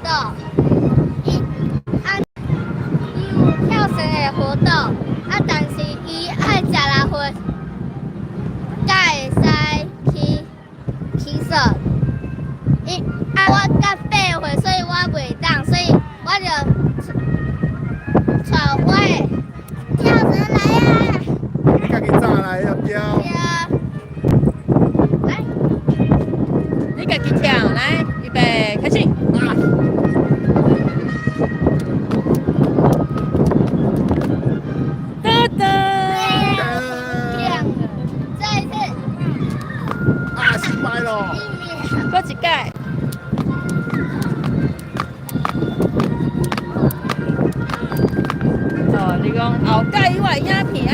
動，伊啊伊有跳繩的活動，啊，但是伊愛食六歲，才會使去起手。伊啊，我才8歲，所以我袂當，所以我就帶我的跳繩來啊！你家己早來對不對？對啊，來。你家己跳，來，預備，開始。啊！噔噔。亮了，再一次。啊，失敗咯！ 1秒。閣一擺。哦，你講後蓋我的影片啊，